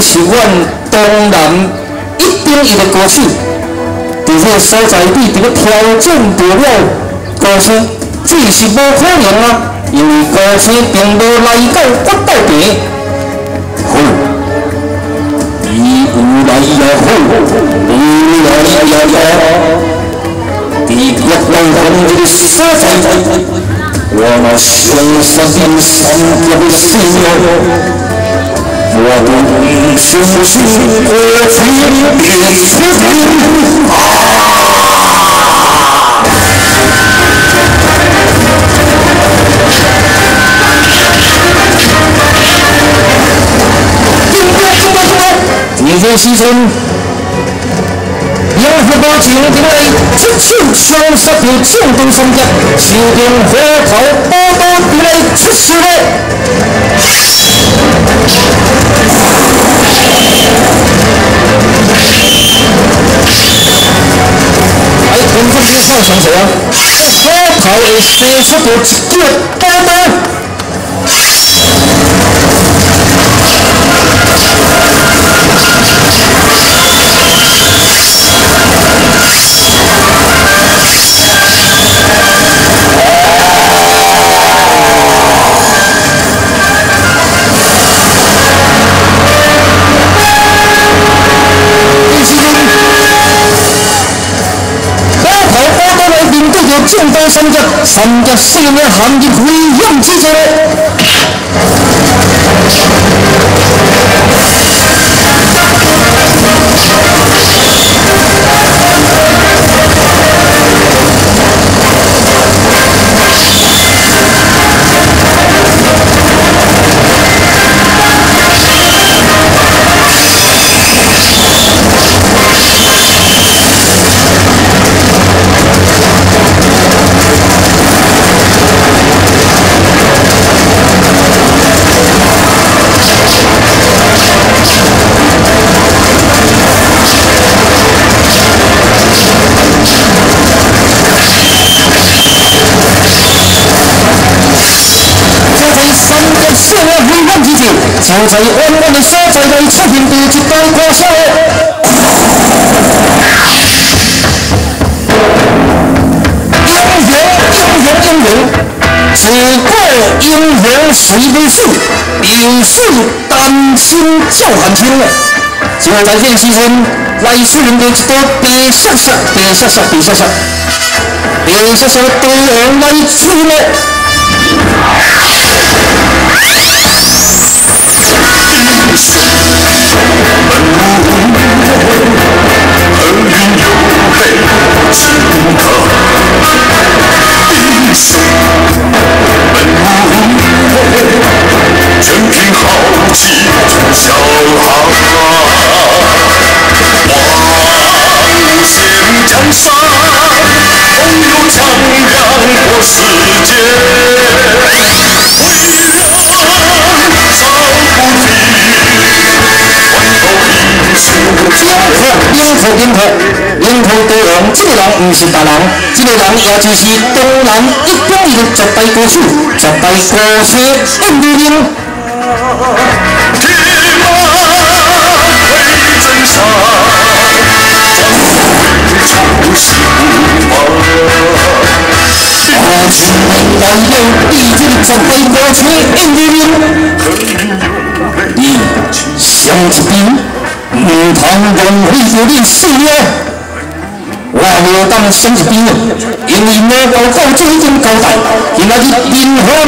是阮东南一等一的高手，伫这个所在地伫咧挑战著了高星，这是无可能啊！因为高星并无來到決鬥場。好，你有來也好，無來也罷，佇決鬥場這個所在，我若相殺恁三俠的性命，我都毋相信高星會出現啊！這個時陣，楊福無情佇咧出手雙殺著正當三俠，手中火頭寶刀佇咧出手咧。哎，觀眾你看上誰啊？火頭會射出著一支寶刀。正刀三俠，三俠性命陷入危險之中。就在遠遠的所在內出現著一道歌聲。英雄，英雄，英雄，自古英雄誰未死，留死丹心照汗青。就在這個時陣，來出現著一道白雪雪、白雪雪、白雪雪、白雪雪的大王來出現。英雄本無恨云有黑情客。英雄本無全憑豪氣出霄漢。望見江山，朋友強梁過世間。英雄大王，這個人毋是別人，這個人也就是東南一等一的絕代高手，絕代高手印如明。鐵馬威震山，將會仇昔不忘。情來了，你這個絕代高手印如明，你上一邊毋通浪費著你性命。我無當想一邊，因為魔教教主已經交代，今仔日任何人